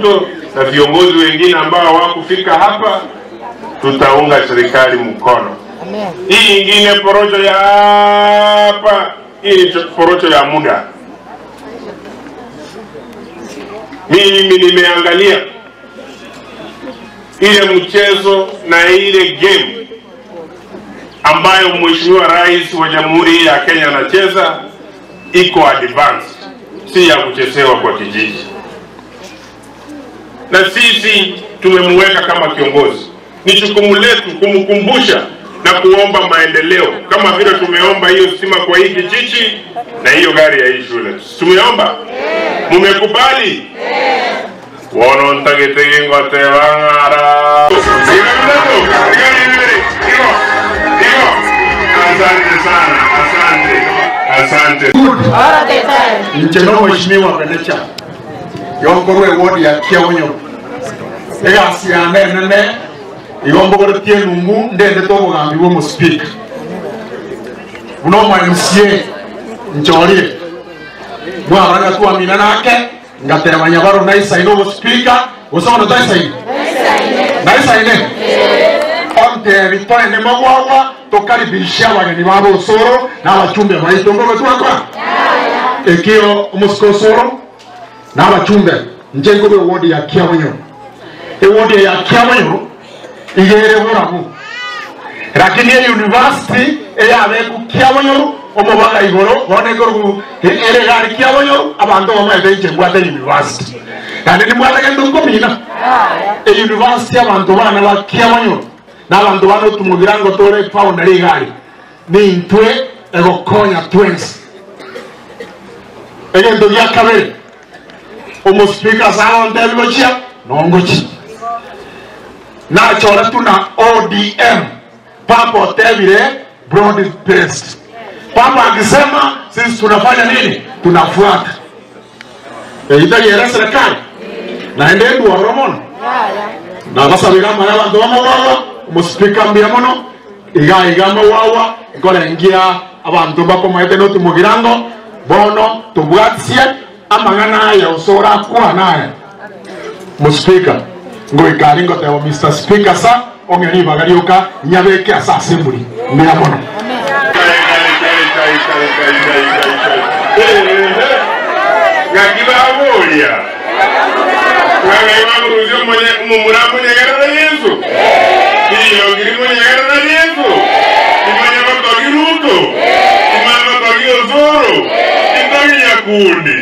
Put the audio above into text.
Ruto na viongozi wengine ambao hawakufika hapa, tutaunga serikali mkono. Hii ingine porojo ya hapa, hii ni porojo ya muda. Mimi nimeangalia ile mchezo na ile game ambayo Mheshimiwa Rais wa Jamhuri ya Kenya anacheza iko advanced, si ya kuchezewa kwa kijiji. Na sisi tumemweka kama kiongozi, ni jukumu letu kumkumbusha na kuomba maendeleo, kama vile tumeomba hiyo stima kwa hii kijiji na hiyo gari ya hii shule. Tumeomba, mumekubali? Wono ntagete ngoteba ng'ara. Asante sana, asante, asante. Inche no mheshimiwa Benecha yonkorwa ewodi ya Kiaonyo egasi yane enene igo mbogoretie enungu ndendete obogambi bwa omospika buna omo MCA nchorie mwabara twamina nake ngateba nyabaro naisaine obospika gose bono taisaine naisaine ontebi torende mogwagwa tokaribishe abageni ba bosoro na abachumbe baito mbogo twakora ekio omosiko osoro na abachumbe nche nkobe ewodi ya Kiabonyoru ewodi ya Kiabonyoru igere borabu lakini e university eyabeku Kiabonyoru omobaga igoro bono ekorugu ere gari Kiabonyoru abanto bamaete inche mbwate university naende nimbwate gento nkomina e university abanto bana ba Kiabonyoru na abanto bana otumobira ngo tore pound rigari nintwe egokonya twensi egento gia kabere omospika sagontebi gochia nongochi nachora tuna ODM papa otebire broad based papa akisema sisi tunafanya nini tunafuata eitagera serikali naende ndwaro mono nabasabira amaya abanto bamawawa omospika mbuya mono iga iga amawawa nkorengia abanto bakomaete notimogirango bono tobwatisie amang'ana aya osora akwana aya mospika ngoikari ngoteba Mr. Speaker sa ong'e ribaga rioka nyabeke ase assembly mbuya mono. Ng'aki baboria ng'akai bakorusia omomura monyegerera Yesu rirogiri monyegerera Yesu imanye gotogi Ruto imanye gotogi Osoro itogi Nyakundi.